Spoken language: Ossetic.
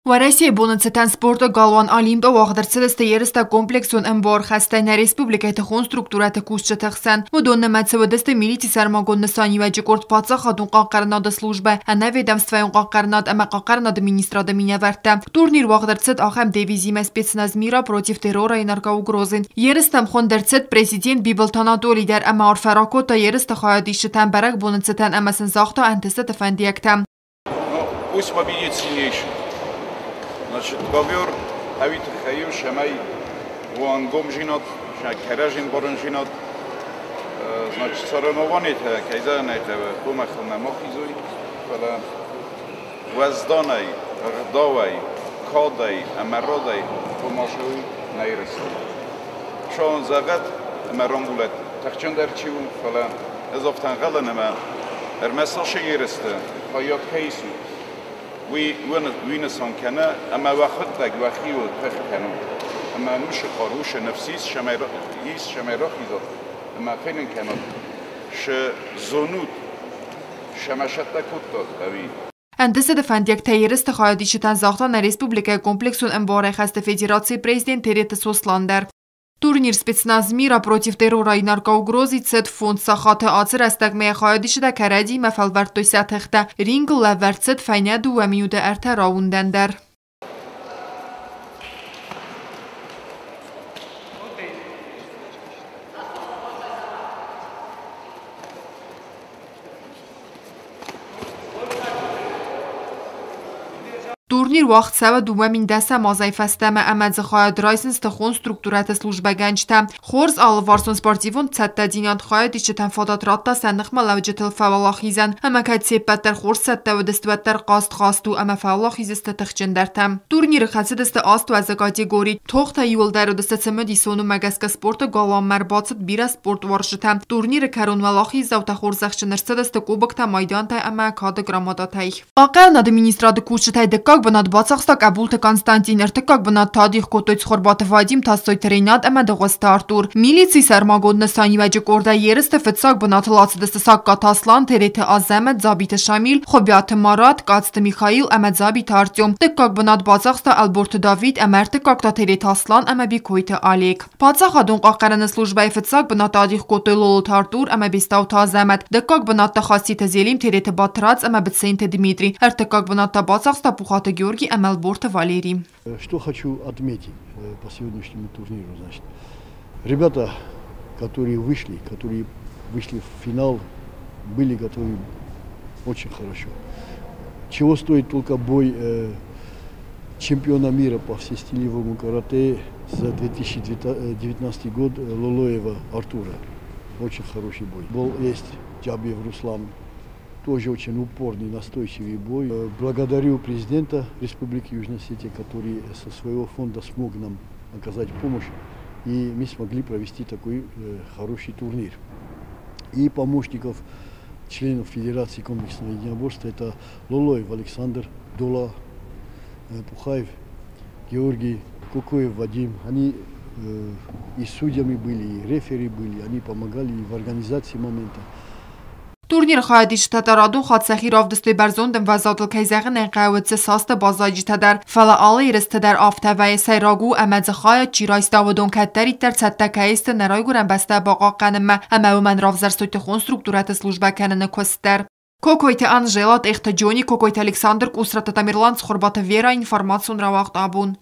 Уӕрӕсейы боны цытӕн спорты галуан Олимп-ы уагъд ӕрцыдысты ерыстӕ комплексон ӕмбуархӕстӕй нӕ республикӕйы тыхон структурӕты кусджыты хсӕн. Уыдон нымӕцы уыдысты милицийы сӕрмагонд нысаниуӕджы къорд, паддзахадон хъахъхъӕнынады службӕ, ӕнӕведомствӕйон хъахъхъӕнынад ӕмӕ хъахъхъӕнынады министрады минӕвӕрттӕ. Турнир уагъд ӕрцыд ахӕм девизимӕ «Спецназ мира против террора и наркоугрозы». Ерыстӕм хуынд ӕрцыд президент Бибылты Анатолий дӕр ӕмӕ арфӕ ракодта ерысты хайадисджытӕн бӕрӕгбоны цытӕн ӕмӕ сын загъта ӕнтыстыты фӕндиӕгтӕ. Ну, пусть победит сильнейший. Значит, ковер ӕви тыххӕй у, цӕмӕй уа ӕнгомдзинад, кӕрӕдзин бӕрндзинад. Значит, соревнованийтӕ, кӕй зӕгъын ӕй хъӕуы, хъуамӕ хылмӕ ма хизой, фӕлӕ уӕзданӕй, ӕгъдауӕй, кадӕй ӕмӕ радӕй хъуамӕ ацӕуой нӕ ерыстӕ. Сӕ зӕгъӕд ӕмӕ рамбулӕд тыхджындӕр чи у, фӕлӕ ӕз афтӕ ӕнхъӕлын, ӕмӕ ӕрмӕст ацы ерысты хайад кӕй исут, уый нысан кӕны, ӕмӕ уӕхӕдӕг уӕхиуыл тых кӕнут. Ӕмӕ уыцы хъару, уыцы ныфс ис, цӕмӕй рахизат ӕмӕ фенын кӕнат, цы зонут, цӕмӕ цӕттӕ кодтат ӕви. Ӕнтысты фӕндиӕгтӕ ерысты хайадисджытӕн загъта нӕ республикӕйы комплексон ӕмбуарӕйхӕсты федерацийы президент Тереты Сослан дӕр. Турнир «Спецназ мира против террора и наркоугрозы» цыд 5 сахаты. Ацы рӕстӕгмӕ йӕ хайадисджытӕ кӕрӕдзимӕ фӕлвӕрдтой сӕ тыхтӕ. Рингыл лӕвӕрд цыд фӕйнӕ 2 минуты ӕртӕ раундӕн дӕр. Турнир уагъд цӕуы 2010 азӕй фӕстӕмӕ ӕмӕ дзы хайад райсынц тыхон структурӕты службӕгӕнджытӕ. Хорз алыварсон спортивон цӕттӕдзинад хайадисджытӕн фадат радта сӕ ныхмӕлӕуджытыл фӕуӕлахизӕн. Ӕмӕ кӕд се ппӕт дӕр хорз цӕттӕ уыдысты, уӕддӕр хъазт хъазт у ӕмӕ фӕуӕлахиз сты тыхджындӕртӕ. Турниры хӕцыдысты аст уӕзы категори. Тохтӕ иууылдӕр уыдысты цымыдисон, уымӕ гӕсгӕ спорты галуанмӕ ӕрбацыд бирӕ спортуарзджытӕ. Турниры кӕрон уӕлахиздзаутӕ хорзӕхджын ӕрцыдысты кубоктӕ, майдантӕ ӕмӕ кады грамотатӕй. Хъахъхъӕнынады министрады кусджытӕй дыккаг бынат бацахста Къӕбулты Константин, ӕртыккаг бынат та адих кодтой Цхуырбаты Вадим, Тассойты Ренат ӕмӕ Дыгъуызты Артур. Милицийы сӕрмагонд нысаниуӕджы къордӕй ерысты фыццаг бынатыл ацыдысты Сагкаты Аслан, Тереты Азӕмӕт, Дзабиты Шамил, Хуыбиаты Марат, Къадзты Михаил ӕмӕ Дзабиты Артем. Дыккаг бынат бацахста Ӕлборты Давид ӕмӕ ӕртыккаг та Тереты Аслан ӕмӕ Бекойты Олег. Паддзахадон хъахъхъӕныны службӕйы фыццаг бынат адих кодтой Лолоты Артур ӕмӕ Бестауты Азӕмӕт. Дыккаг бынат та Хаситы Зелим, Тереты Батрадз ӕмӕ Быценты Дмитрий. Ӕртыккаг бынат та бацахста Пухаты Георгий ӕмӕ Ӕлборты Валерий. Что хочу отметить по сегодняшнему турниру, значит, ребята, которые вышли в финал, были готовы очень хорошо. Чего стоит только бой чемпиона мира по всестилевому карате за 2019 год Лолоева Артура. Очень хороший бой. Был есть Джабиев Руслан, тоже очень упорный, настойчивый бой. Благодарю президента Республики Южная Осетия, который со своего фонда смог нам оказать помощь, и мы смогли провести такой хороший турнир. И помощников членов Федерации комплексного единоборства — это Лолоев Александр, Дула Пухаев, Георгий Кукуев Вадим. Они и судьями были, и рефери были, они помогали и в организации момента. Турниры хайадисджытӕ та радон хатт сӕхи равдыстой бӕрзонд ӕмвӕзадыл, кӕй зӕгъын ӕй хъӕуы, дзы састы баззайджытӕ дӕр. Фӕлӕ алы ерысты дӕр афтӕ вӕййы, сӕйраг у, ӕмӕ дзы хайад чи райста, уыдон кӕддӕриддӕр цӕттӕ кӕй сты нӕ райгуырӕн бӕстӕ бахъахъхъӕнынмӕ ӕмӕ уымӕн равзӕрстой тыхон структурӕты службӕ кӕныны куыст дӕр. Кокойты Анжела, Тъехты Джони, Кокойты Александр, Къусраты Тамерлан, Цхуырбаты Вера, информацион рауагъд «Абон».